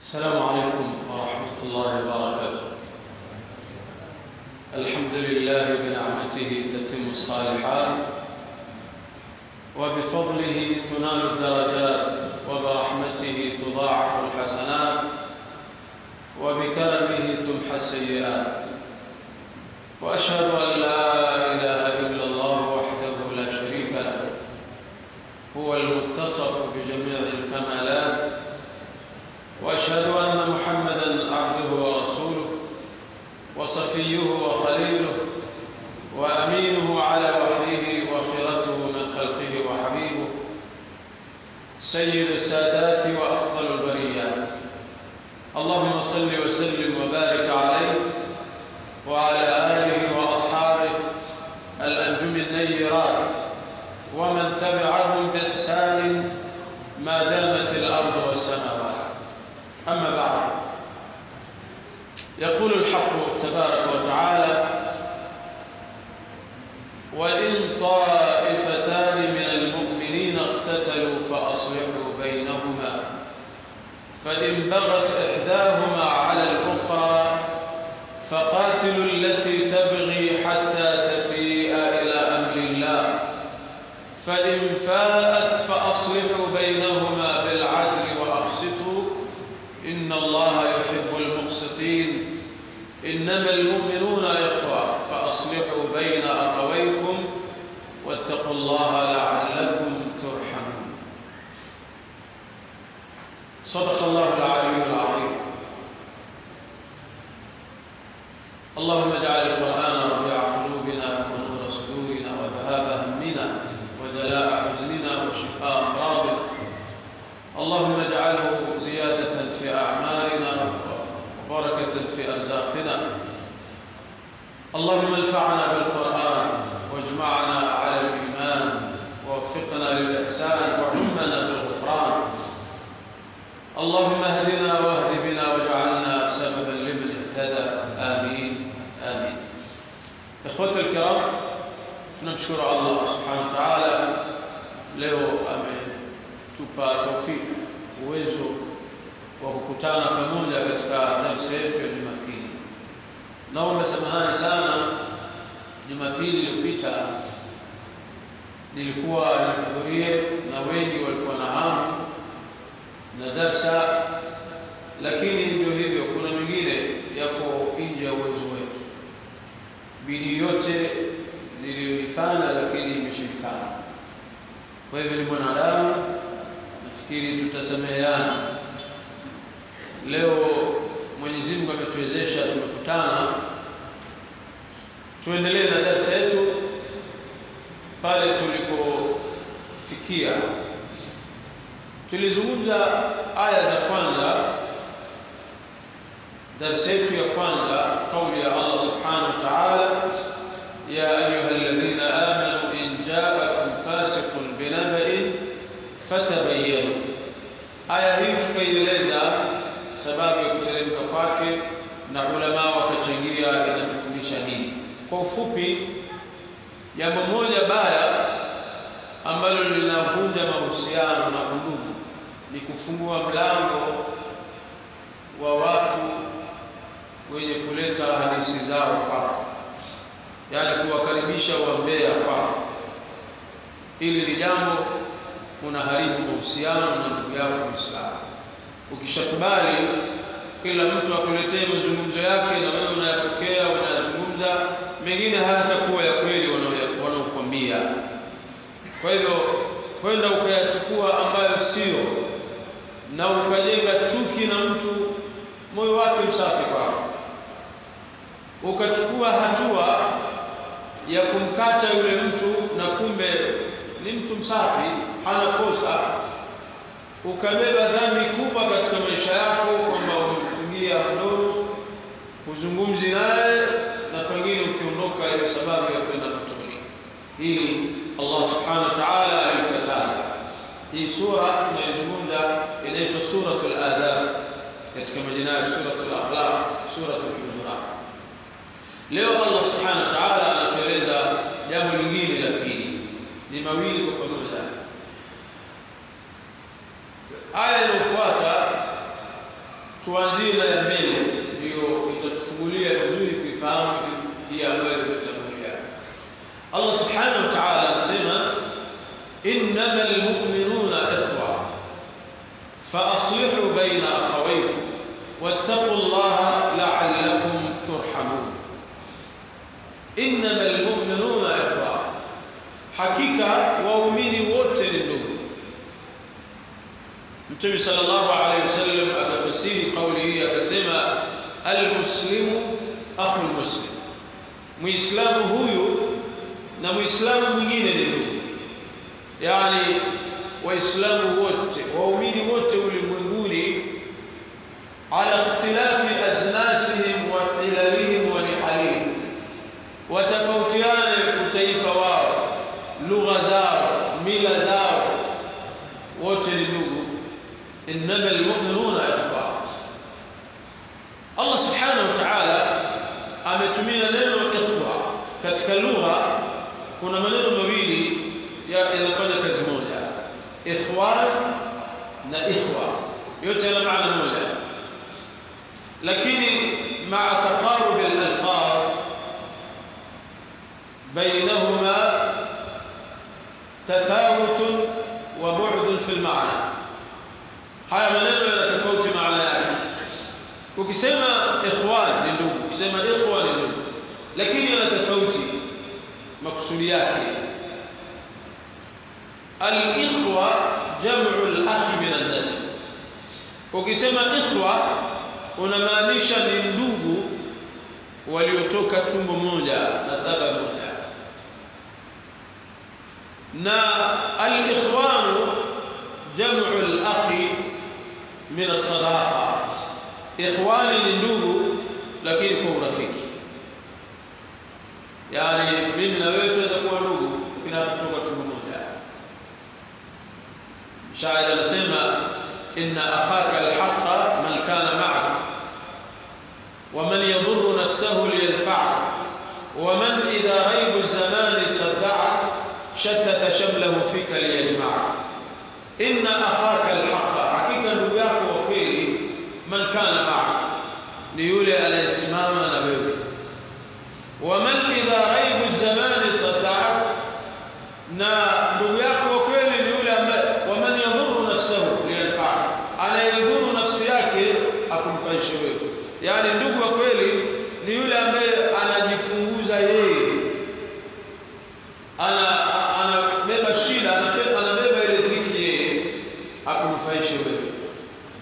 السلام عليكم ورحمة الله وبركاته. الحمد لله بنعمته تتم الصالحات، وبفضله تنال الدرجات، وبرحمته تضاعف الحسنات، وبكرمه تمحى السيئات. وأشهد أن لا إله إلا الله وحده لا شريك له، هو المتصف بجميع الكمالات. وأشهد أن محمدًا عبده ورسوله وصفيه وخليله وأمينه على وحيه وخيرته من خلقه وحبيبه، سيد السادات وأفضل البريات. اللهم صل وسلم وبارك عليه وعلى آله وأصحابه الأنجم النيرات ومن تبعهم بإحسان ما دامت الأرض والسماوات. أما بعد، يقول الحق تبارك وتعالى: وإن طائفتان من المؤمنين اقتتلوا فأصلحوا بينهما فإن بغت إحداهما على الأخرى فقاتلوا التي تبغي حتى تفيء إلى أمر الله، فإن فاءت فأصلحوا بينهما بالعدل وأقسطوا إن الله يحب المقسطين. إنما المؤمنون إخوة فأصلحوا بين أخويكم واتقوا الله لعلكم ترحمون. صدق الله العلي العظيم. اللهم اجعل القرآن ربيع قلوبنا ونور صدورنا وذهاب همنا وجلاء حزننا وشفاء أمراضنا. اللهم اجعله زيادة في أعمالنا وبركة في أرزاقنا. اللهم انفعنا بالقرآن واجمعنا على الإيمان ووفقنا للإحسان وعمنا بالغفران. اللهم اهدنا واهد بنا واجعلنا سببا لمن اهتدى. آمين آمين. إخوتي الكرام، tunamshukuru Allah subhanahu wa ta'ala, leo ametupa taufiki, uwezo wa kukutana pamoja katika darasa yetu ya Jumapili. Naomba samahani sana, Jumapili iliyopita nilikuwa nihudhurie na wengi walikuwa na hamu na darasa, lakini ndio hivyo, kuna mengine yako nje ya uwezo wetu. Bidii yote niliyoifanya lakini imeshindikana. Kwa hivyo ni mwanadamu, nafikiri tutasameheana. Leo Mwenyezi Mungu ametuwezesha, tumekutana, tuendelee na darasa yetu pale tulipofikia. Tulizungumza aya za kwanza, darasa yetu ya kwanza, kauli ya Allah subhanahu wa ta'ala: ya ayyuhalladhina amanu in ja'akum fasiqun binaba'in fatabayyanu. Aya hii tukaieleza sababu ya kuteremka kwake na ulama wakachangia inatufundisha nini. Kwa ufupi, jambo moja baya ambalo linavunja mahusiano na undugu ni kufungua mlango wa watu wenye kuleta hadithi zao kwako, yaani kuwakaribisha wambea kwako. Hili ni jambo unaharibu mahusiano na ndugu yako Muislamu. Ukishakubali kila mtu akuletee mazungumzo yake na wewe unayapokea, unayazungumza, mengine hayatakuwa ya kweli wanaokuambia. Kwa hivyo kwenda ukayachukua ambayo sio, na ukajenga chuki na mtu moyo wake msafi kwako, ukachukua hatua ya kumkata yule mtu na kumbe ni mtu msafi, hana kosa, ukabeba dhambi kubwa katika maisha yako kwamba umemfungia mdomo, huzungumzi naye, na pengine ukiondoka ile sababu ya kwenda motoni. Hili Allah subhanahu wa ta'ala alikataza. Hii sura tunayozungumza inaitwa Suratul Adab, katika majina yake Suratul Akhlaq, Suratul Hujurat. Leo Allah subhanahu wa ta'ala anatueleza jambo lingine la pili, ni mawili kwa pamoja. Aya inayofuata Tuanzie na ya mbele, ndio itatufungulia vizuri kuifahamu hii ambayo imetangulia. Allah subhanahu wa ta'ala anasema innamal mu'minuna ikhwa fa aslihu baina akhawaykum wattaqullaha la'allakum turhamun. Innamal mu'minuna ikhwa, hakika waumini wote ni ndugu. Mtume sallallahu alayhi wasallam akafasiri kauli hii akasema almuslimu akhul muslim, muislamu huyu na muislamu mwingine ni ndugu. Yani waislamu wote, waumini wote ulimwenguni, ala ikhtilafi ajnasihim wa ilalihim wa nihalihim, watafautiane utaifa wao, lugha zao, mila zao, wote ni ndugu. Innama almu'minuna ikhwa. Allah subhanahu wa ta'ala ametumia neno ikhwa. Katika lugha kuna maneno mawili yanafanya kazi moja, ikhwan na ikhwa, yote yana maana moja, lakini ma'a taqarub al-alfaz bainahuma tafawut wa bu'd fi al-ma'na. Haya maneno yana tofauti maana yake. Ukisema ikhwan ni ndugu, ukisema ikhwa ni ndugu, lakini yana tofauti makusudi yake. Al-ikhwa jam'u al-akh min an-nasab. Ukisema ikhwa unamaanisha ni ndugu waliotoka tumbo moja, nasaba moja. Na al-ikhwanu jam'u al-akh min as-sadaqa. Ikhwani ni ndugu lakini kwa urafiki. Yani mimi na wewe tuweza kuwa ndugu lakini hatutoka tumbo moja. Shairi anasema inna akhaka al-haqqa man kana ma'ak wa man yadhurru nafsahu liyanfa'ak wa man idha ghaibu zamani sadda'ak shattata shamlahu fika liyajma'ak. Inna akhaka al-haqqa, hakika ndugu yako wa kweli, man kana ma'ak, ni yule anayesimama na wewe. Wa man idha ghaibu zamani sadda'ak, na ndugu yako wa kweli ni yule ambaye wa man yadhurru nafsahu liyanfa'ak, anayedhuru nafsi yake akumfaishe wewe. Yani ndugu wa kweli ni yule ambaye anajipunguza yeye, anabeba shida, anabeba ile dhiki yeye akumfaishe wewe.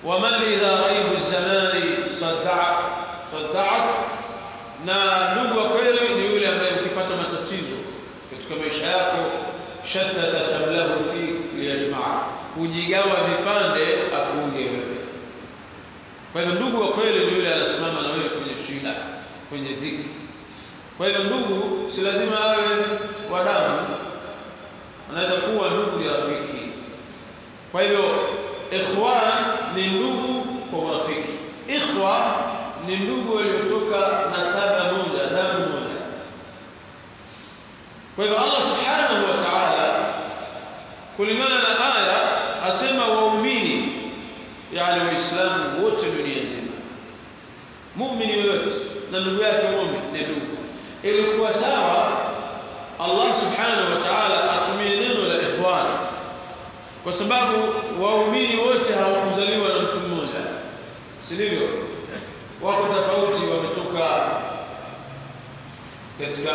Wa man idha ghaibu zamani sadda'ak, na ndugu wa kweli ni yule ambaye ukipata matatizo katika maisha yako shattata shamlahu fi liyajma'a, hujigawa vipande akuunge wewe. Kwa hivyo ndugu wa kweli ni yule anasimama na wewe kwenye shida, kwenye dhiki. Kwa hivyo ndugu si lazima awe wa damu, anaweza kuwa ndugu ni rafiki. Kwa hivyo ikhwan ni ndugu kwa urafiki, ikhwa ni ndugu waliotoka nasaba moja, damu moja. Kwa hivyo Allah subhanahu wa ta'ala kulingana na aya asema waumini, yani waislamu wote dunia nzima, muumini yoyote na ndugu yake muumini ni ndugu. Ilikuwa sawa Allah subhanahu wa ta'ala atumie neno la ikhwan kwa sababu waumini wote hawakuzaliwa na mtu mmoja, si ndivyo? Wako tofauti, wametoka katika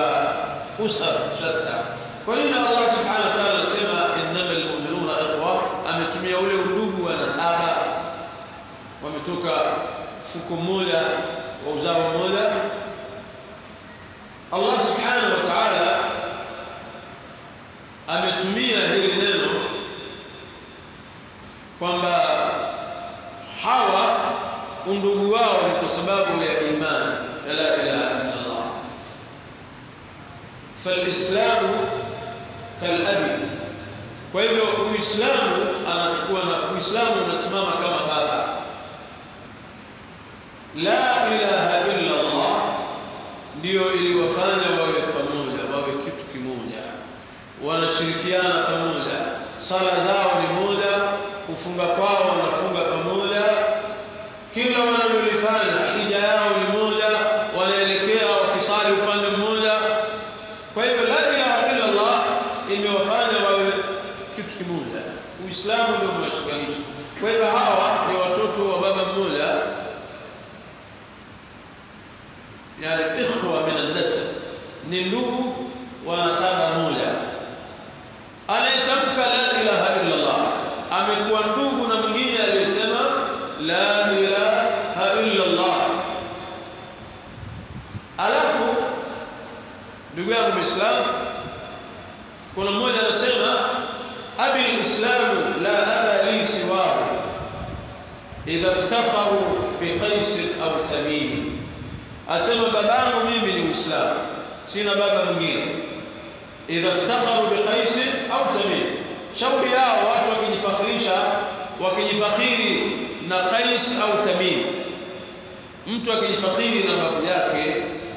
usar shatta. Kwa nini Allah subhanahu wa ta'ala anasema innamal mu'minuna ikhwa? Ametumia ule undugu wa nasaba, wametoka fuko moja wa uzao mmoja. Allah subhanahu wa ta'ala ametumia hili neno kwamba hawa undugu wao ni kwa sababu ya imani la ilaha illa Allah. Falislamu kalabi, kwa hivyo Uislamu anachukua na Uislamu unasimama kama baba. La ilaha illa Allah ndio iliwafanya wawe pamoja, wawe kitu kimoja, wanashirikiana pamoja, sala zao ni moja, kufunga kwao wanafunga pamoja, kila ni ndugu wa nasaba moja. Anayetamka la ilaha illa Allah amekuwa ndugu na mwingine aliyesema la ilaha illa Allah. Alafu ndugu yangu Muislamu, kuna mmoja anasema abi al-islamu la aba li siwahu idha iftakharu bi Qais au Tamim, asema babangu mimi ni Muislamu, sina baba mwingine. Idha iftakharu bi Qais au Tamim, shauri yao watu wakijifakhirisha, wakijifakhiri na Qais au Tamim. Mtu akijifakhiri na babu yake,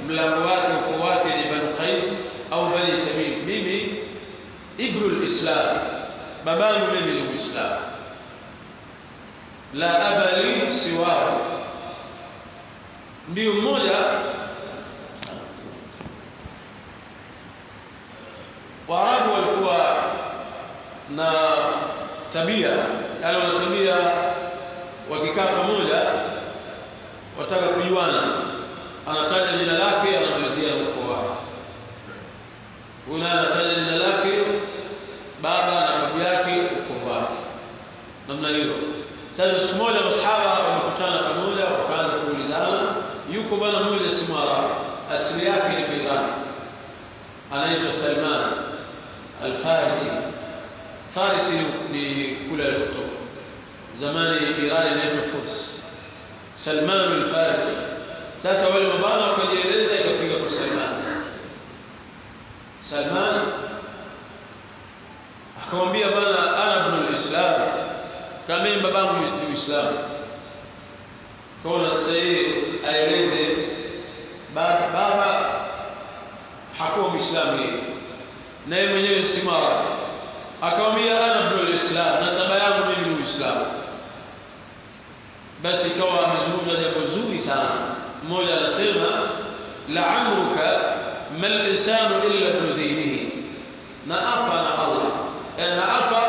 mlango wake, ukoo wake ni Banu Qais au Bani Tamim, mimi ibnul Islam, babangu mimi ni Muislamu, la aba li siwahu. Ndio mmoja Waarabu walikuwa na tabia, yaani wana tabia wakikaa pamoja wataka kujuana, anataja jina lake, anaelezea ukoo wake. Huyu naye anataja jina lake, baba na babu yake, ukoo wake, namna hiyo. Sasa siku moja masahaba wamekutana pamoja, wakaanza kuulizana, yuko bwana mmoja si Mwarabu, asili yake ni Iran, anaitwa Salman Al-Farisi. Farisi ni kule alikotoka zamani, Iran inaitwa Furs. Salman Al-Farisi. Sasa wale mabwana wakajieleza, ikafika kwa Salman. Salman akamwambia, bwana, ana ibn al-Islam, kama mimi babangu ni Muislamu. Kaona sasa yeye aeleze baba hakuwa Muislamu yeye, na yeye mwenyewe si Mwarabu. Akamwambia ana ibn al-Islam, nasaba yangu mimi ni Muislamu. Basi ikawa amezungumza jambo zuri sana. Mmoja anasema la amruka mal insanu illa ibn dinihi, na apa na Allah, na apa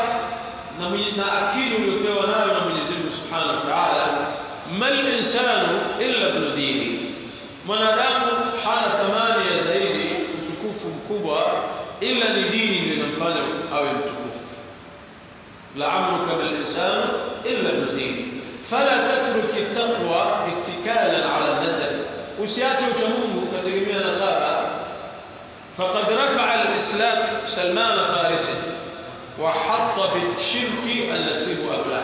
na akili uliyopewa nayo na Mwenyezi Mungu Subhanahu wa Ta'ala, mal insanu illa ibn dinihi, mwanadamu hana thamani ya zaidi, utukufu mkubwa, ila ni dini ndio inamfanya awe mtukufu. La amruka mal insanu illa ibn dinihi fala tatruki taqwa ittikalan ala nasab, usiache ucha Mungu ukategemea nasaba. Faqad rafa'a al-islam Salman Farisi wa hatta bishirki an-nasibu abla.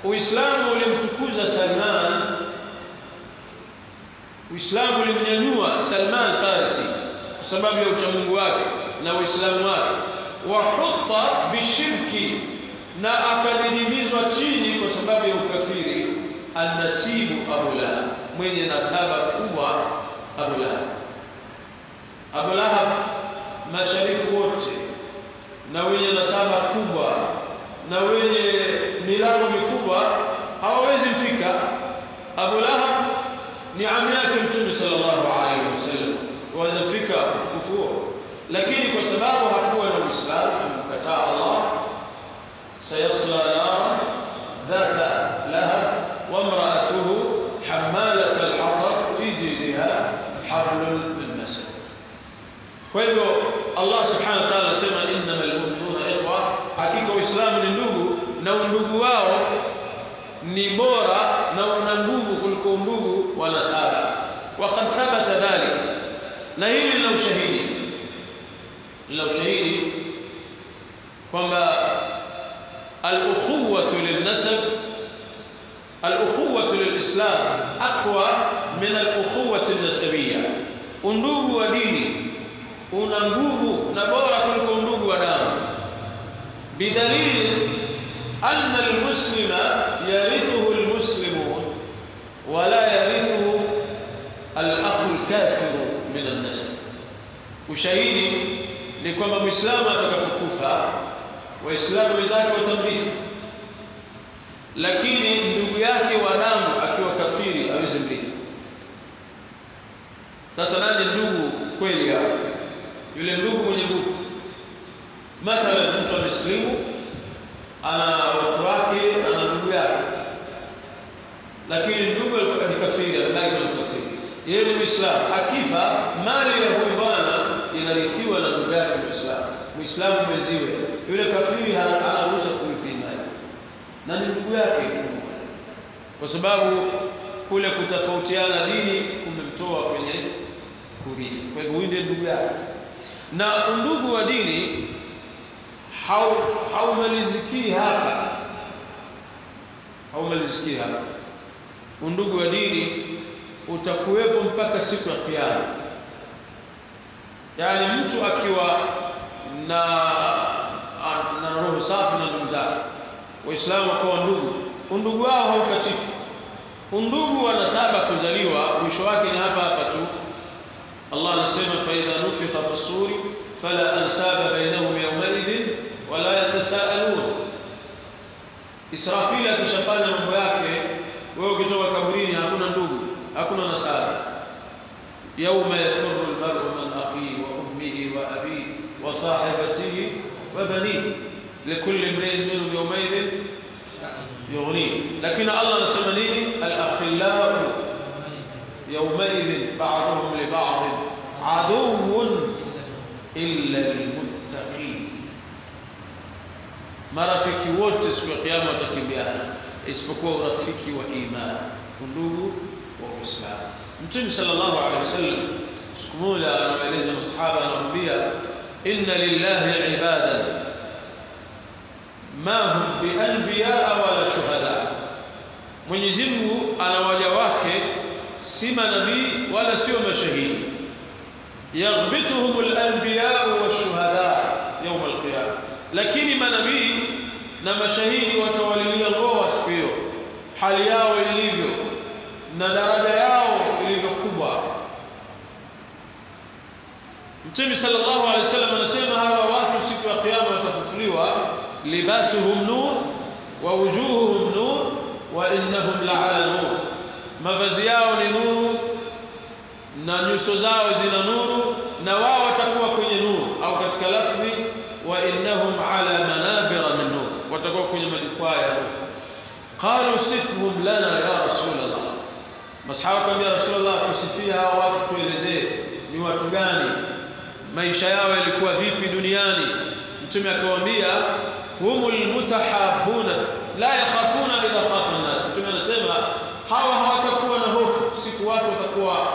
Uislamu ulimtukuza Salman, Uislamu ulimnyanyua Salman Farisi kwa sababu ya ucha Mungu wake na Uislamu wake. Wa hatta bishirki, na akadidimizwa chini kwa sababu ya ukafiri. An-nasibu Abu Lahab, mwenye nasaba kubwa Abu Lahab. Abu Lahab, masharifu wote na wenye nasaba kubwa na wenye milango mikubwa hawawezi mfika. Abu Lahab ni ami yake Mtume sallallahu alaihi wasallam, waweza fika utukufu huo, lakini kwa sababu hakuwa na Uislamu, amemkataa Allah. Sayasla nara dhata lahab wa imra'atuhu hammalat al-hatab fi jidha hablun min masad. Kwa hivyo Allah subhanahu wa ta'ala anasema innamal mu'minuna ikhwa, hakika Uislamu ni ndugu, na undugu wao ni bora na una nguvu kuliko undugu wa nasaba. Waqad thabata dhalik, na hili lina ushahidi, lina ushahidi kwamba al-ukhuwatu lin-nasab, al-ukhuwatu lil-islam aqwa min al-ukhuwati an-nasabiyya. Undugu wa dini una nguvu na bora kuliko undugu wa damu, bidalili anna al-muslima yarithuhu al-muslimun wa la yarithuhu al-akhu al-kafiru min an-nasab. Ushahidi ni kwamba Muislamu atakapokufa Waislamu wenzake watamrithi, lakini ndugu yake wa damu akiwa kafiri hawezi mrithi. Sasa nani ndugu kweli hapa? Yule ndugu mwenye nguvu. Mathalan, mtu amesilimu, ana watu wake, ana ndugu yake, lakini ndugu ni kafiri, amebaki ni kafiri, yeye ni Muislamu. Akifa mali ya huyu bwana inarithiwa na ndugu yake Muislamu, Muislamu mwenziwe. Yule kafiri hana ruhusa kurithi mali, na ni ndugu yake tu, kwa sababu kule kutofautiana dini kumemtoa kwenye kurithi. Kwa hivyo huyu ndiye ndugu yake. Na undugu wa dini haumaliziki hapa, haumaliziki hapa. Undugu wa dini utakuwepo mpaka siku ya Kiyama. Yaani mtu akiwa na roho safi na ndugu zake Waislamu kwa ndugu, undugu wao haukatiki. Undugu wa nasaba kuzaliwa mwisho wake ni hapa hapa tu. Allah anasema fa idha nufikha fi-suri fala ansaba bainahum yawmaidhin wala yatasaalun. Israfil akishafanya mambo yake, wewe ukitoka kaburini hakuna ndugu, hakuna nasaba. Yawma yafirru al-mar'u min akhihi wa ummihi wa abihi wa sahibatihi wa banihi likulli imri'in minhum yawmaidhin yughni. Lakini Allah anasema nini? Al-akhillau yawmaidhin ba'dhum li ba'd aduwwun illa al-muttaqin. Marafiki wote siku ya Kiyama watakimbiana isipokuwa urafiki wa imani, undugu wa Uislamu. Mtume sallallahu alaihi wasallam siku moja anawaeleza masahaba, anawaambia inna lillahi ibadan ma hum bianbiya wala shuhada. Mwenyezi Mungu ana waja wake si manabii wala sio mashahidi. Yaghbituhum al-anbiya wash-shuhada yawm al-qiyamah, lakini manabii na mashahidi watawalilia ngoa siku hiyo, hali yao ilivyo na daraja yao ilivyo kubwa. Mtume sallallahu alaihi wasallam anasema hawa watu siku ya Kiyama watafufuliwa, libasuhum nur wa wujuhuhum nur wa innahum la'ala nur. Mavazi yao ni nuru na nyuso zao zina nuru, na wao watakuwa kwenye nuru, au katika lafzi wa innahum ala manabira min nur, watakuwa kwenye majukwaa ya nuru. Qalu sifhum lana ya Rasulullah. Masahaba akamwambia Rasulullah, tusifie hawa watu, tuelezee ni watu gani, maisha yao yalikuwa vipi duniani. Mtume akawaambia humul mutahabbuna la yakhafuna idha khafa an-nas. Mtume anasema hawa hawatakuwa na hofu siku watu watakuwa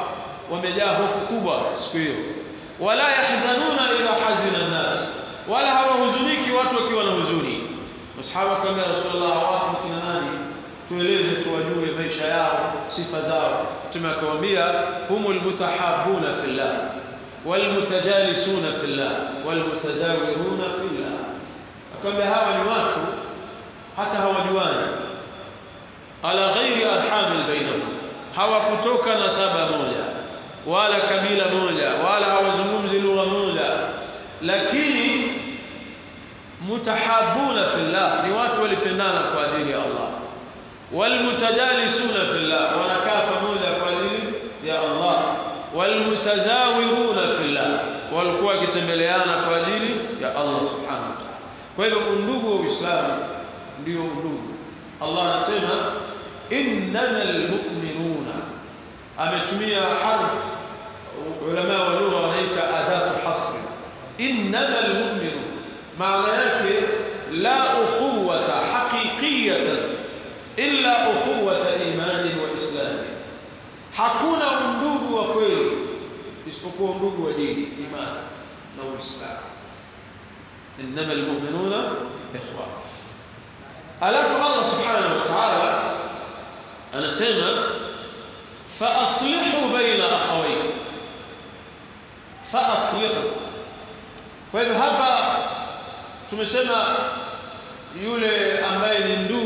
wamejaa hofu kubwa siku hiyo, wala yahzanuna idha hazina an-nas, wala hawahuzuniki watu wakiwa na huzuni. Masahaba akamwambia Rasulullah, watu kina nani? Tueleze tuwajue maisha yao, sifa zao. Mtume akawaambia humul mutahabbuna fillah walmutajalisuna fillah walmutazawiruna fillah. Akamwambia hawa ni watu hata hawajuani, ala ghairi arhamil bainahum, hawakutoka nasaba moja wala kabila moja wala hawazungumzi lugha moja, lakini mutahabbuna fillah, ni watu walipendana kwa ajili ya Allah, walmutajalisuna fillah, wanakaa pamoja kwa ajili ya Allah, walmutazawiruna fillah, walikuwa wakitembeleana kwa ajili ya Allah subhanahu wa ta'ala. Kwa hivyo undugu wa Uislamu ndio undugu. Allah anasema innamal mu'minuna, ametumia harf ulama wa lugha wanaita adatu hasr. Innamal mu'minun maana yake la ukhuwata haqiqiyatan illa ukhuwata imani wa islami, hakuna undugu wa kweli isipokuwa undugu wa dini, imani na Uislamu. Innamal mu'minuna ikhwa. Alafu Allah subhanahu wa ta'ala anasema fa aslihu baina akhawaykum, fa aslihu. Kwa hivyo hapa tumesema yule ambaye ni ndugu